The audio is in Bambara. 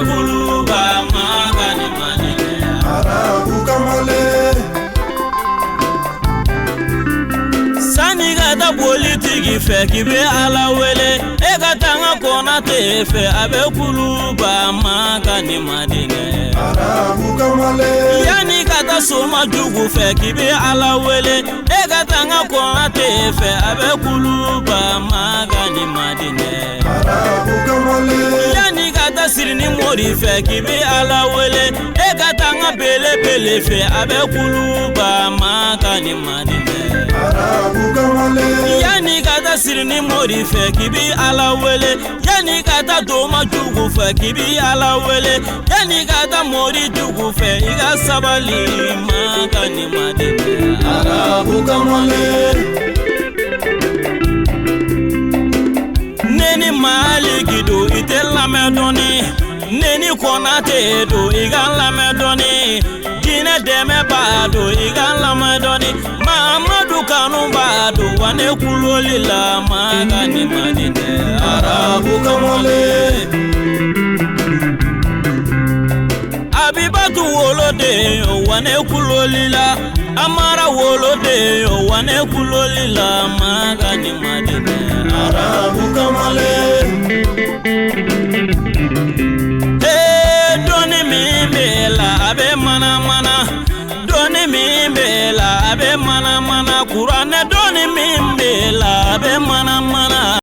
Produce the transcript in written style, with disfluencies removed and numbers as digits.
Kuluba Maka ni Madinɛ. Arabu kamalen. Sani ka taa politiki fɛ k'i bɛ Ala wele, e ka taa n ka Konate fɛ, a bɛ Kuluba Maka ni Madinɛ. Arabu kamalen. Yanni ka taa soma jugu fɛ k'i bɛ Ala wele, e ka taa n ka Konate fɛ, a bɛ Kuluba Maka ni Madinɛ. Arabu kamalen. Yanni ka taa siri ni mori fɛ k'i bɛ Ala wele, e ka taa n ka belebele fɛ, a bɛ Kuluba Maka ni Madinɛ. Arabu kamalen. Yanni ka taa siri ni mori fɛ k'i bɛ Ala wele, yanni ka taa doma jugu fɛ k'i bɛ Ala wele, yanni ka taa mori jugu fɛ i ka sabali Maka ni Madinɛ. Arabu kamalen. Ne ni Maliki don i tɛ lamɛn dɔɔni, ne ni Konate don i ka lamɛn dɔɔni, diinɛ dɛmɛ b'a don i ka lamɛn dɔɔni, Mamadu kanu b'a don wa ne kuloli la Maka ni Madinɛ. Arabu kamalen. Abibatu woloden o wa ne kuloli la, Amara woloden o wa ne kuloli la Maka ni Madinɛ. Arabu kamalen.